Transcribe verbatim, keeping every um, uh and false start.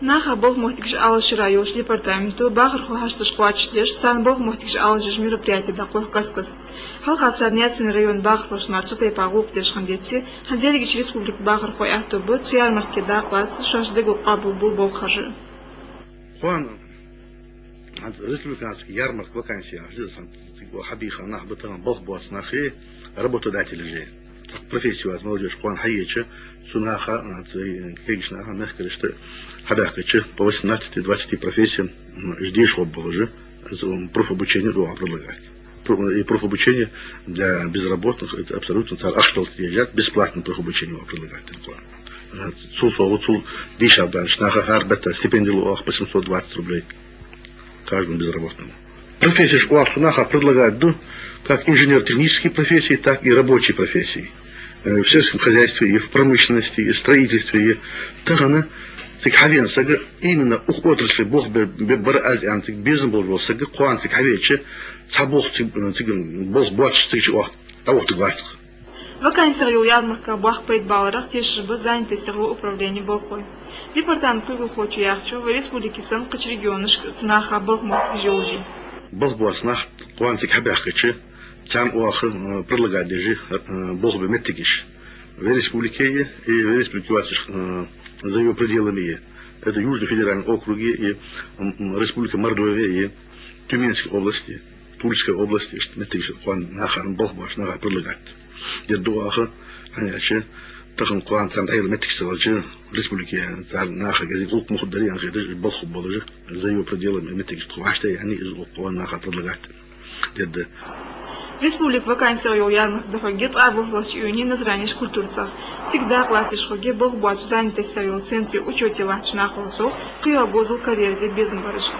Наха болх моттигаш Ӏалашъяра йолча департаменто бахархой хьашташ кхоачашдеш, царна болх моттигаш Ӏалашъеш мероприяти дӀахьокх каст-каста. Хьалха цар Наьсарен района бахархошта мара цу тайпара гӀулакх деш хиннадеций, хӀанз ерригача республика бахархой аьттув ба цу ярмарке дакъа лаца, шоашта дегӀа къоабал бу болх харжа. Кхоана хӀанз республикански ярмарка вакансеш, хӀанз цига хьабийха нах ба, тахан болх боаца нахи работодателаши. Цхьа профессия йоаца молодёжь кхоана хьаеча, цу наха, хӀанз кегийча наха, мехкарашта хьабаьхкача по восемнадцати-двадцати профессиям, м, уж дешаш болаш, из, м, профобучение дӀахо предлагать. Про-, и профобучение для безработных, это абсолютно цар ахчалца дежат, бесплатно профобучение дӀахо предлагать дергда. Цул совгӀа, цул дийша болча наха хӀара бетта стипенди лу оаха по семьсот двадцать рублей каждому безработному. Профессеш оаха цу наха предлагать ду как инженерно-технические профессии, так и рабочие профессии. Э, в сельском хозяйстве, и в промышленности, и в строительстве, и тахан цига хьавена саг, именно укх отрасле болх бе-, бе-, бар аз аьнна цига безам болаш вола саг, кхоана цига хьавеча, цхьа болх цига, цига болх боацаш цига чу оаха дӀаухийтаргвац. Вакансех йола ярмарка боккха пайда баларах тешаш ба занятостех йола управлене болхлой. Департамента кулгалхочо яхачох, вай республике санна кхыча регионашка цу наха болх моттигаш йолаш я. Болх боаца нах кхоана цига хьабаьхкача, царна оаха, э, предлагать деш я, э, болх бе моттигаш. Вай республике я, и вай республика йоацаш, э, за её пределами я. Это Южный федеральный округ я, и, м, м, Республика Мордовия я, Тюменская область я, Тульская область я, иштта моттигаш кхоана наха, болх боацача наха предлагать дергда оаха, хӀана аьлча тахан кхоана царна дӀаяла моттигаш ца хилча, республике цар наха кӀезига гӀулакх ма хургдарий аьнна хеташ, болх болаш, за её пределами моттигаш тхо вӀаштӀехьа яьннай, из гӀулакх кхоана наха предлагать дергда. Республика вакансех йола ярмарка дӀахьоргья ткъаь ворхӀлагӀча июне Назране культурцӀагӀа. Цига дакъа лаца еш хургья болх боацача занятостех йолча центре учёте латтача нахал совгӀа, кхыйола говзал карьере безам бараш.